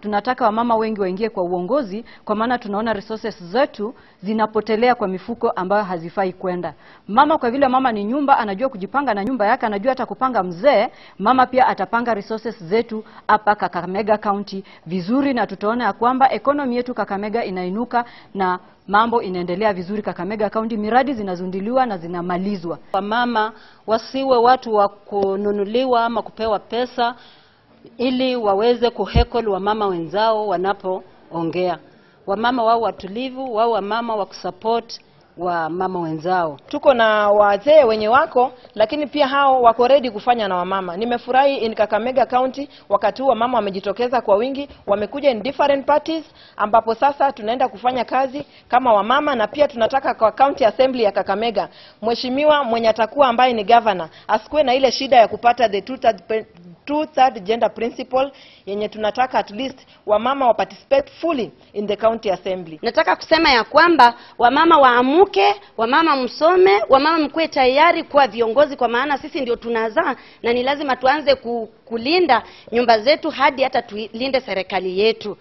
Tunataka wamama wengi waingie kwa uongozi, kwa maana tunaona resources zetu zinapotelea kwa mifuko ambayo hazifai kwenda. Mama, kwa vile mama ni nyumba, anajua kujipanga na nyumba yake, anajua hata kupanga mzee, mama pia atapanga resources zetu hapa Kakamega County vizuri, na tutaona ya kwamba economy yetu Kakamega inainuka na mambo inaendelea vizuri Kakamega County, miradi zinazunduliwa na zinamalizwa. Wamama wasiwe watu wa kununuliwa ama kupewa pesa ili waweze kuheckle wamama wenzao wanapoongea. Wamama wao watulivu, wao wamama wa kusupport wa mama wenzao. Tuko na wazee wenye wako, lakini pia hao wako ready kufanya na wamama. Nimefurahi in Kakamega County wakati huu wamama wamejitokeza kwa wingi, wamekuja in different parties, ambapo sasa tunaenda kufanya kazi kama wamama. Na pia tunataka kwa County Assembly ya Kakamega, mheshimiwa mwenye atakuwa ambaye ni governor asikuwe na ile shida ya kupata the two-third gender principle yenye tunataka at least wamama wa participate fully in the county assembly. Nataka kusema ya kwamba wamama waamuke, wamama msome, wamama mkuwe tayari kuwa viongozi, kwa maana sisi ndio tunazaa na ni lazima tuanze kulinda nyumba zetu hadi hata tulinde serikali yetu.